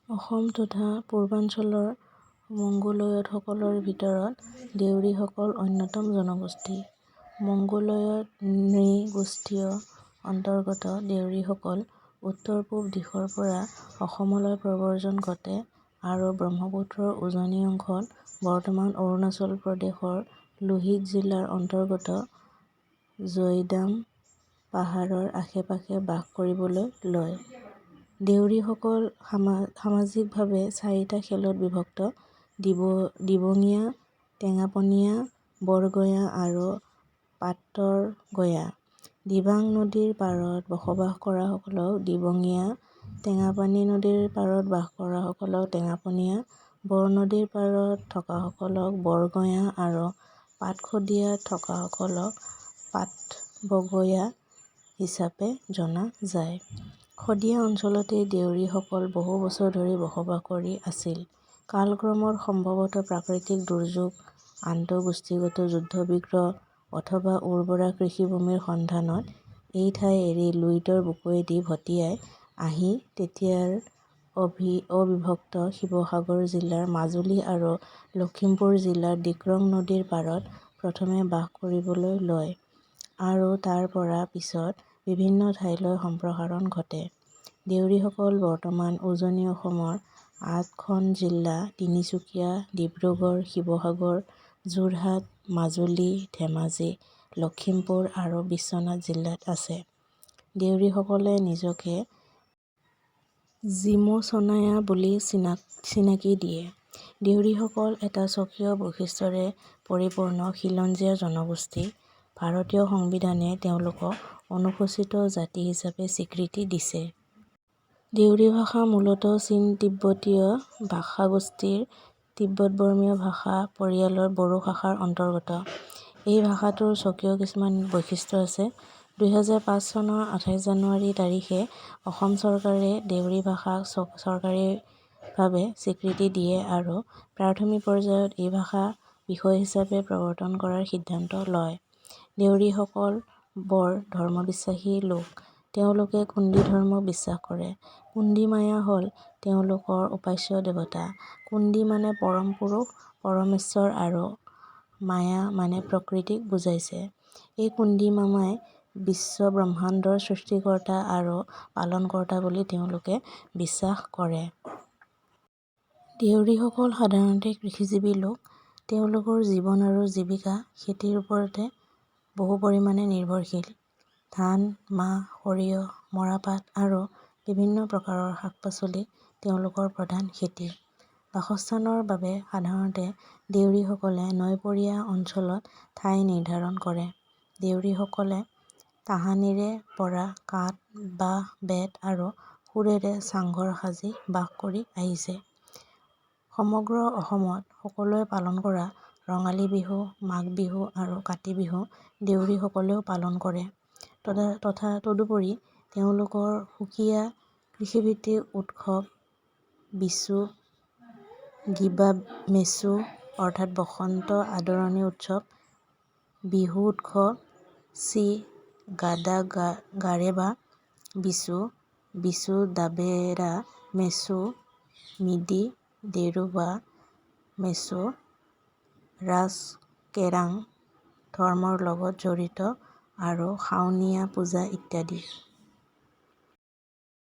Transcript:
অসম তথা পূৰ্বাঞ্চলৰ মংগোলয়দসকলৰ ভিতৰত দেউৰীসকল অন্যতম জনগোষ্ঠী। মংগোলয়দ নৃগোষ্ঠীয় অন্তৰ্গত দেউৰীসকল উত্তৰ-পূব দিশৰ পৰা অসমলৈ প্ৰব্ৰজন ঘটে আৰু ব্ৰহ্মপুত্ৰৰ উজনি অংশত বৰ্তমান অৰুণাচল প্ৰদেশৰ লোহিত জিলাৰ অন্তৰ্গত জৈদাম পাহাৰৰ আশে-পাশে বাস কৰিবলৈ লয়। দেউৰীসকল সামাজিকভাৱে চাৰিটা খেলত বিভক্ত দিবঙীয়া, টেঙাপনীয়া, বৰগঞা আৰু পাটৰগঞা। দিবাং নদীৰ পাৰত বসবাস কৰাসকলক দিবঙীয়া, টেঙাপানী নদীৰ পাৰত বাস কৰাসকলক টেঙাপনীয়া, বৰনদীৰ পাৰত থকাসকলক বৰগঞা আৰু পাটশদিয়াত থকাসকলক পাটবগঞা হিচাপে জনা যায়। শদিয়া অঞ্চলতেই দেউৰীসকল বহু বছৰ ধৰি বসবাস কৰি আছিল। কালক্ৰমত সম্ভৱতঃ প্ৰাকৃতিক দুৰ্যোগ, আন্তঃগোষ্ঠীগত যুদ্ধ-বিগ্ৰহ অথবা উৰ্বৰা কৃষিভূমিৰ সন্ধানত এই ঠাই এৰি লুইতৰ বুকুৱেদি ভটিয়াই আহি তেতিয়াৰ অবিভক্ত শিৱসাগৰ জিলাৰ মাজুলী আৰু লখিমপুৰ জিলাৰ ডিক্ৰং নদীৰ পাৰত প্ৰথমে বাস কৰিবলৈ লয় আৰু তাৰ পৰা পিছত বিভিন্ন ঠাইলৈ সম্প্ৰসাৰণ ঘটে। দেউৰীসকল বৰ্তমান উজনি অসমৰ আঠখন জিলা তিনিচুকীয়া, ডিব্ৰুগড়, শিৱসাগৰ, যোৰহাট, মাজুলী, ধেমাজি, লখিমপুৰ আৰু বিশ্বনাথ জিলাত আছে। দেউৰীসকলে নিজকে জিমচনায়া বুলি চিনাকি দিয়ে। দেউৰীসকল এটা স্বকীয় বৈশিষ্ট্যৰে পৰিপূৰ্ণ খিলঞ্জীয়া জনগোষ্ঠী। ভাৰতীয় সংবিধানে তেওঁলোকক অনুসূচীত জাতি হিচাপে স্বীকৃতি দিছে। দেউৰী ভাষা মূলতঃ চীন-তিব্বতীয় ভাষাগোষ্ঠীৰ তিব্বতবৰ্মীয় ভাষা পৰিয়ালৰ বড়ো শাখাৰ অন্তৰ্গত। এই ভাষাটোৰ স্বকীয় কিছুমান বৈশিষ্ট্য আছে। 2005 চনৰ 28 জানুৱাৰী তাৰিখে অসম চৰকাৰে দেউৰী ভাষাক চৰকাৰীভাৱে স্বীকৃতি দিয়ে আৰু প্ৰাথমিক পৰ্যায়ত এই ভাষা বিষয় হিচাপে প্ৰৱৰ্তন কৰাৰ সিদ্ধান্ত লয়। দেউৰীসকল বৰ ধৰ্মবিশ্বাসী লোক। তেওঁলোকে কুন্দি ধৰ্মক বিশ্বাস কৰে। কুন্দিমায়া হ'ল তেওঁলোকৰ উপাস্য দেৱতা। কুন্দি মানে পৰম পুৰুষ পৰমেশ্বৰ আৰু মায়া মানে প্ৰকৃতিক বুজাইছে। এই কুন্দিমামাই বিশ্বব্ৰহ্মাণ্ডৰ সৃষ্টিকৰ্তা আৰু পালনকৰ্তা বুলি তেওঁলোকে বিশ্বাস কৰে। দেউৰীসকল সাধাৰণতে কৃষিজীৱী লোক। তেওঁলোকৰ জীৱন আৰু জীৱিকা খেতিৰ ওপৰতে বহু পৰিমাণে নিৰ্ভৰশীল। ধান, মাহ, সৰিয়হ, মৰাপাট আৰু বিভিন্ন প্ৰকাৰৰ শাক-পাচলি তেওঁলোকৰ প্ৰধান খেতি। বাসস্থানৰ বাবে সাধাৰণতে দেউৰীসকলে নৈপৰীয়া অঞ্চলত ঠাই নিৰ্ধাৰণ কৰে। দেউৰীসকলে তাহানিৰে পৰা কাঠ, বাঁহ, বেত আৰু শুৰেৰে চাংঘৰ সাজি বাস কৰি আহিছে। সমগ্ৰ অসমত সকলোৱে পালন কৰা ৰঙালী বিহু, মাঘ বিহু আৰু কাতি বিহু দেউৰীসকলেও পালন কৰে। তথা তদুপৰি তেওঁলোকৰ সুকীয়া কৃষিভিত্তিক উৎসৱ বিচু গিবা মেচু অৰ্থাৎ বসন্ত আদৰণি উৎসৱ, বিহু উৎসৱ চি গাদাগাৰেবা বিচু, বিচু দাবেৰা মেচু, মিদি দেৰুবা মেচু, ৰাজকেৰাং ধৰ্মৰ লগত জড়িত আৰু শাওণীয়া পূজা ইত্যাদি।